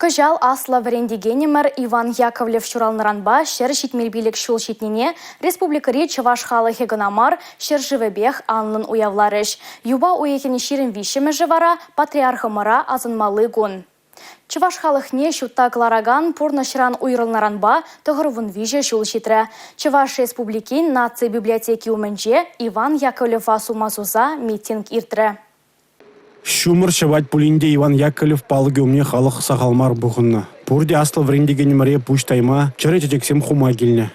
Кӑҫал аслӑ вӗрентекенӗмӗр Иван Яковлев ҫуралнӑранпа 175 ҫул ҫитнине республикӑри чӑваш халӑхӗ кӑна мар, ҫӗршывӗпех анлӑн уявларӗҫ. Юпа уйӑхӗн 23-мӗшӗ вара патриархӑмӑра асӑнмалли кун. Чӑваш халӑхне ҫутта кӑларакан пурнӑҫран уйрӑлнӑранпа 93 ҫул ҫитрӗ. Чӑваш Республикин наци библиотеки умӗнче Иван Яковлева сума суса митинг иртрӗ. Ҫумӑр ҫӑвать пулин те Иван Яковлев палӑкӗ умне халӑх сахал мар пухӑннӑ. Пурте аслӑ вӗрентекенӗмӗре пуҫ тайма, чӗрӗ чечексем хума килнӗ.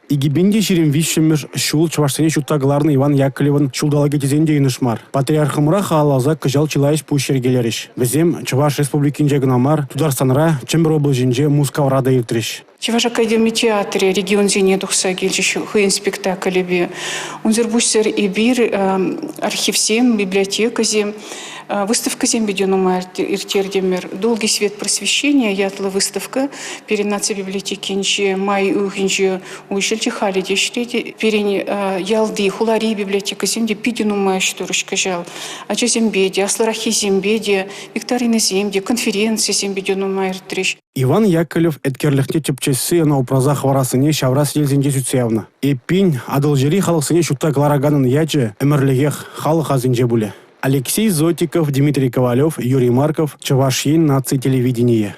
2023-мӗш ҫул чӑвашсене ҫутта кӑларнӑ Иван Яковлевӑн ҫулталӑкӗ тесен те йӑнӑш мар. Патриархӑмӑра халалласа кӑҫал чылай ӗҫ-пуҫ йӗркелерӗҫ. Вӗсем Чӑваш Республикинче кӑна мар, Тутарстанра, Чӗмпӗр облаҫӗнче, Мускавра та иртрӗҫ. Чӑваш академи театрӗ регионсене тухса килчӗҫ хӑйӗн спектаклӗпе. Унсӑр пуҫсӑр эпир архивсем, библиотекӑсем, выставкӑсем питӗ нумай ирттертӗмӗр. «Долгий свет просвещения» ятлӑ выставка пирӗн наци библиотекинче май уйӑхӗнче уҫӑлчӗ, халӗ те ӗҫлет. Пирӗн ялти, хулари библиотекӑсем те питӗ нумай ӗҫ турӗҫ кӑҫал. Ачасемпе те, аслӑраххисемпе те викторинӑсем те, конференцисем питӗ нумай иртрӗҫ. Иван Яковлев еткерлӗхне тӗпчесси ӑна упраса хӑварассине ҫавра сӗтелсенче сӳтсе явнӑ. Эппин, Атӑлҫири халӑхсене ҫутта кӑлараканӑн ячӗ ӗмӗрлӗхех халӑх асӗнче пулӗ. Алексей Зотиков, Дмитрий Ковалев, Юрий Марков, Чӑваш Ен наци телевиденийӗ.